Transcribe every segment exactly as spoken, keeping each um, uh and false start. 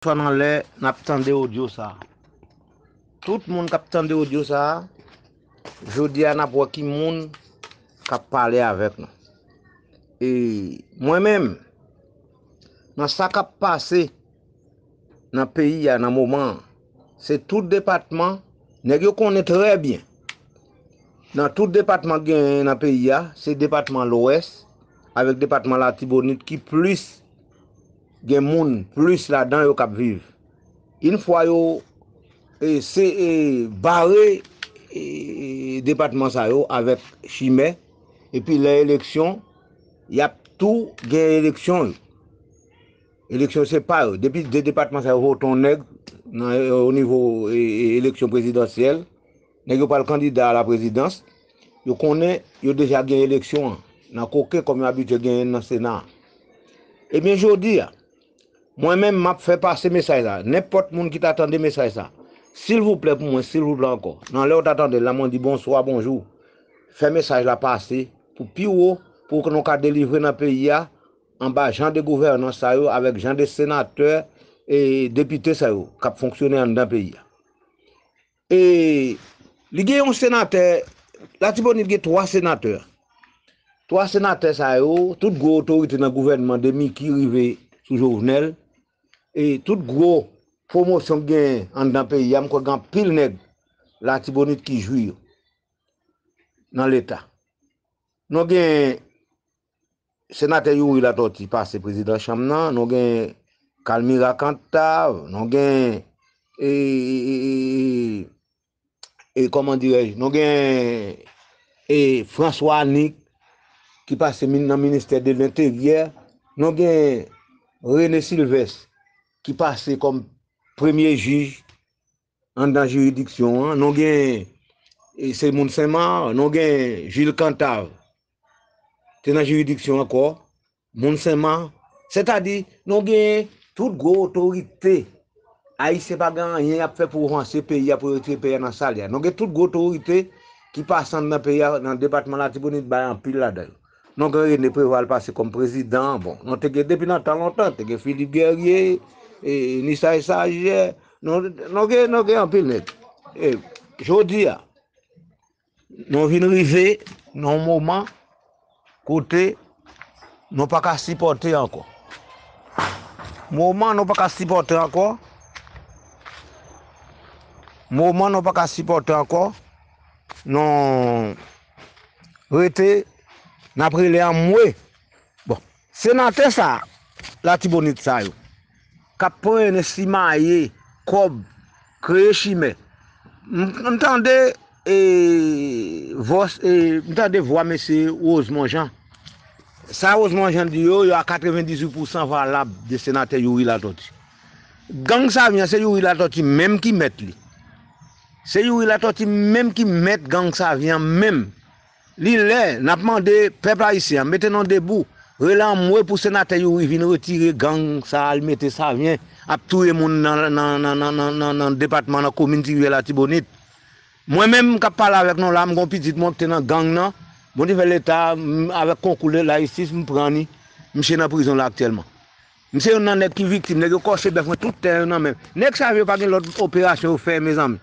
Swa nan lè n ap tande odyo sa a. Tout moun k ap tande odyo sa a, jodi a n ap wè ki moun k ap pale avèk nou. E mwen menm, nan sa k ap pase nan peyi a nan moman an, se tout depatman, nèg yo konnen trè byen. Nan tout depatman k genyen nan peyi a, se depatman Lwès avèk depatman Latibonit ki plis gen moun plis ladan yo k ap viv. Yon fwa yo e, se, e, bare e, depatman sa yo avèk chimè, epi lè eleksyon, y ap tou gen eleksyon yo. Eleksyon se pa yo. Depi de depatman sa yo vote yon nèg nan, o nivo e, e, eleksyon prezidansyèl, nèg yo pral kandida a la prezidans, yo konnen yo deja gen eleksyon an nan koken kòm yo abitye genyen nan Sena a. Ebyen, jodi a, mwen menm, m ap fè pase mesaj la. Nenpòt moun ki ta tande mesaj sa, silvouplè pou mwen, silvouplè ankò, nan lè w ta tande l la, mwen di bonswa, bonjou. Fè mesaj la pase pou pi wo, pou ke nou ka delivre nan peyi a, anba jan de gouvènans sa yo, avèk jan de senatè e depite sa yo k ap fonksyone anndan peyi a. E li gen yon senatè, Latibonit gen twa senatè. Twa senatè sa yo, tout gwo otorite nan gouvènman de Micky rive sou Jovenel, e tout gwo pwomosyon k genyen anndan peyi a, m kwè gen anpil nèg Latibonit ki jwi yo nan Leta. Nou gen senatè Youri Latortue pase prezidan chanm nan, nou gen Calmira Cantave, nou gen e, e, e, e, e, kòman dirèj, nou gen e, François Anick ki pase min- nan ministè de lenteryè, nou gen René Sylvestre ki pase kòm premye jij anndan jiridiksyon an, nou gen e, se moun Senmak, nou gen Jules Cantave te nan jiridiksyon ankò, moun Senmak, sètadi nou gen tout gwo otorite. Ayisyen pa gen anyen y ap fè pou vanse peyi a, pou retire peyi a nan sa l ye a. Nou gen tout gwo otorite ki pase anndan peyi a, nan depatman Latibonit bay anpil ladan yo. Nou gen René Préval pase kòm prezidan, bon, nou te gen depi nan tan lontan, te gen Philippe Guerrier, e, Nisaire Sager, nou, nou gen, nou gen anpil nèg. E, jodi a, nou vin rive nan yon moman kote nou pa ka sipòte ankò. Moman nou pa ka sipòte ankò. Moman nou pa ka sipòte ankò. Nou rete, n ap rele anmwe. Bon, senatè sa, Latibonit sa yo, k ap pran ene simaye kòb, kreye chimè. M, m tande, e, vòs, e, m tande vwa mesye Rosemond Jean. Sa Rosemond Jean di yo, yo a katrevendizuit pousan valab de senatè Youri Latortue. Gang Savyen an, se Youri Latortue menm ki mèt li. Se Youri Latortue menm ki mèt gang Savyen an menm. Li lè n ap mande pèp ayisyen an mete nou debou, rele anmwe pou senatè Youri vin retire gang sa a, l mete Savyen ap touye moun nan, nan, nan depatman, nan komin Ti Rivyè Latibonit. Mwen menm k ap pale avèk nou la, m gen yon pitit mwen ki te nan gang nan. Bondye fè Leta, m, avèk konkou lajistis, m pran li. Misye nan prizon la aktyèlman. M se youn nan nèg ki viktim. Nèg yo kòse bèf mwen, tout tè yo nan men m. Nèg sa yo pa gen lòt operasyon yo fè, mezanmi.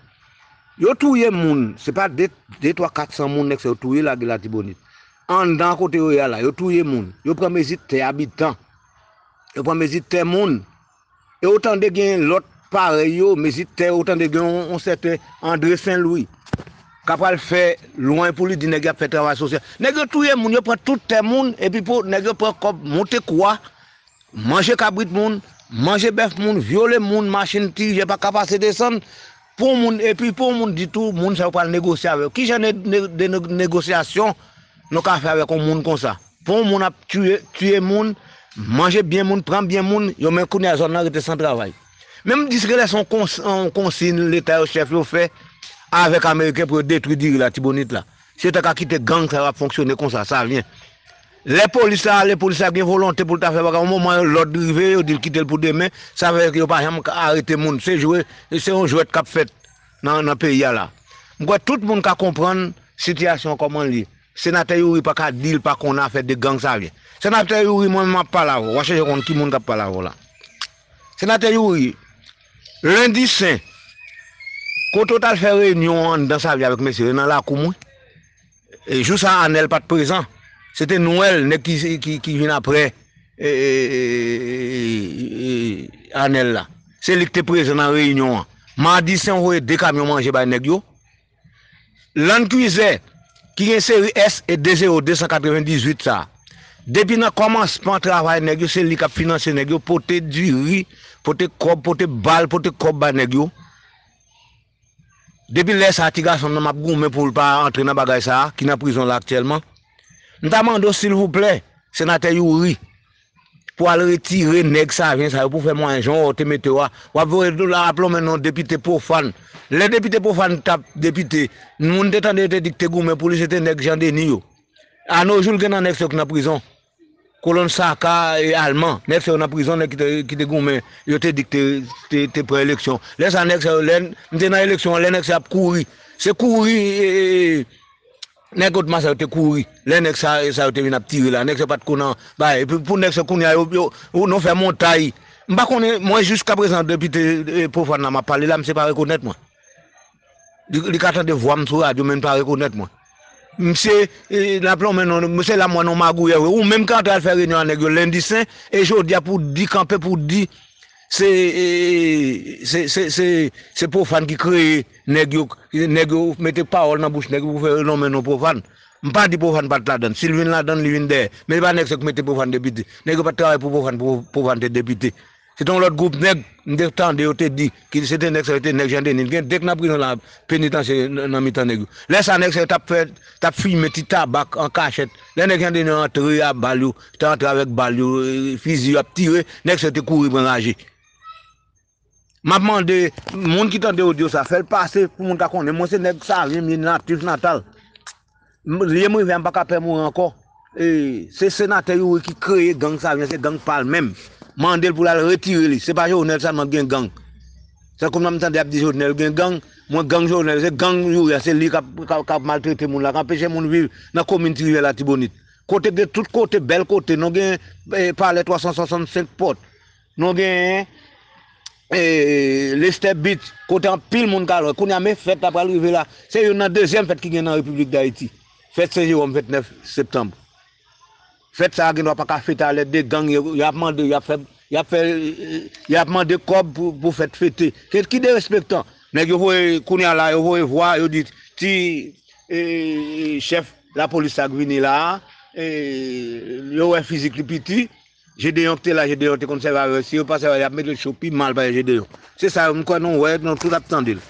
Yo touye moun. Se pa de, de, twa, kat san moun nèg sa yo touye lage Latibonit. Anndan kote yo ye a la, yo touye moun. Yo pran mezi tè abitan. Yo pran mezi tè moun. E ou tande gen lòt parèy yo, mezi tè, ou tande gen yon, yon sèten André Saint Louis k ap pral fè lwen pou li di nèg y ap fè travay sosyal. Nèg yo touye moun, yo pran tout tè moun, epi pou nèg yo pran kòb, monte kwa, manje kabrit moun, manje bèf moun, vyole moun, machin Ti Rivyè pa ka pase desann. Pou moun, epi pou moun di tou, moun sa yo pral negosye avè yo. Ki jan de, de, de negosyasyon nou ka fè avèk yon moun konsa? Pou yon moun ap tiye, tiye moun, manje byen moun, pran byen moun, yo men kounye a zòn nan rete san travay. Menm dis ke lè se yon kons-, yon konsiy Leta yo, chèf yo fè avèk Ameriken pou yo detwi diri Latibonit la. Se yo ta ka kite gang sa yo ap fonksyone konsa, Savyen. Lè polis la ale, polis la gen volonte pou l ta fè bagay, yon moman lòd rive, yo di l kite l pou demen, sa vle di yo pa janm ka arete moun. Se jwe, se yon jwèt k ap fèt nan, nan peyi a la. M kwè tout moun ka konprann sitiyasyon an kòman l ye. Senatè Youri pa ka di l pa konn afè de gang Savyen. Senatè Youri, mwen menm m ap pale avè w, w a chèche konn ki moun k ap pale avè w la. Senatè Youri, Lendi Sen, kote w t al fè reyinyon an anndan Savyen avèk mesye yo, nan lakou mwen. E jou sa a, Anèl pa t prezan. Se te Nwèl, nèg ki, ki, ki vin apre, e, e, e, e, e, Anèl la. Se li ki te prezan nan reyinyon an. Madi Sen voye de kamyon manje bay nèg yo. Land Cruiser, ki gen seri S E de zewo de san katrevendizuit sa a. Depi nan kòmansman travay nèg yo, se li k ap finanse nèg yo, pote diri, pote kòb, pote bal, pote kòb bay nèg yo. Depi lè sa a, ti gason m nan m ap goumen pou l pa antre nan bagay sa a, ki nan prizon la aktyèlman. M ta mande w, silvouplè, senatè Youri, pou al retire nèg Savyen sa yo, pou fè mwayen jan w te mete w a. W ap voye dlo la ap lonmen non depite pwofàn. Lè depite pwofàn t ap depite, moun te tande yo te di k te goumen pou li, se te nèg Jan Deni yo. Anojou l gen nan nèg sa yo k nan prizon. Kolonn Saka e Alman, nèg sa yo nan prizon, nèg ki te, ki te goumen, yo te di k te, te, te pran eleksyon. Lè sa, nèg sa yo, lè m te nan eleksyon an, lè nèg sa yo ap kouri, se kouri, e, e, e, nèg Otma sa yo te kouri. Lè nèg sa, sa yo te vin ap tire la, nèg sa yo pa t konn an bagay. Epi pou nèg sa yo kounye a, yo, yo, yo, nou fè montay. M pa konnen, mwen jiskaprezan depite, e, pwofàn la m ap pale la, misye pa rekonèt mwen. Li, li ka tande vwa m sou radyo, men li pa rekonèt mwen. Misye, e, n ap lonmen non, misye la m wè non magouyè vre. Ou menm ki antre al fè reyinyon a nèg yo Lendi Sen, e jodi a pou di kanpe, pou di, se, e, se, se, se, se pwofàn ki kreye nèg yo, nèg yo mete pawòl nan bouch nèg yo pou fè yo lonmen non pwofàn. M pa di pwofàn pa t ladann. Si l vin ladann, li vin dèyè. Men se pa nèg sa yo ki mete pwofàn depite. Nèg yo pa t travay pou pwofàn, pou pwofàn te depite. Se te yon lòt gwoup nèg, m te tande yo te di, ki se te nèg sa yo te nèg Jan Deni. Gen de k nan prizon la, penitansye nan, nan mitan nèg yo. Lè sa, nèg sa yo t ap fè, t ap fimen ti tabak an kachèt. Lè nèg Jan Deni antre a bal yo, te antre avèk bal yo, e, fizi yo ap tire, nèg sa yo te kouri pran raje. M ap mande moun ki tande odyo sa, fè l pase pou moun ka konnen. Mwen se nèg Savyen, m ye natif natal. M, lye m rive a, m pa ka pè mouri ankò. E, se senatè Youri ki kreye gang Savyen, se gang pa l menm. Mande l pou l al retire li. Se pa Jovenel sèlman ki gen gang. Se kòm nan m tande y ap di Jovenel gen gang. Mwen, gang Jovenel, se gang Youri a, se li k ap, k ap, k ap maltrete moun la, k anpeche moun viv nan komin Ti Rivyè Latibonit. Kote gen tout kote, bèl kote, nou gen, e, palè twa san swasannsenk pòt. Nou genyen, e, Lestè Beach, kote anpil moun ka lwen. Kounye a, men fèt la pral rive la. Se youn nan dezyèm fèt ki gen nan Repiblik Dayiti. Fèt Sen Jewòm, vennèf septanm. Fèt sa a gendwa pa ka fete a lè de gang yo, y ap mande, y ap fè, y ap fè, y ap mande kòb pou, pou fèt fete. Ki, ki derespektan. Nèg yo voye, kounye a la, yo voye vwa, yo di ti, e, chèf lapolis sa k vini la a, e, yo wè fizik li piti, Jedeyon ki te la, Jedeyon te konn sèvi avè l. Si yo pa sèvi avè l, y ap mete l cho pi mal pase Jedeyon. Se sa, m kwè nou wè, nou tout ap tande l.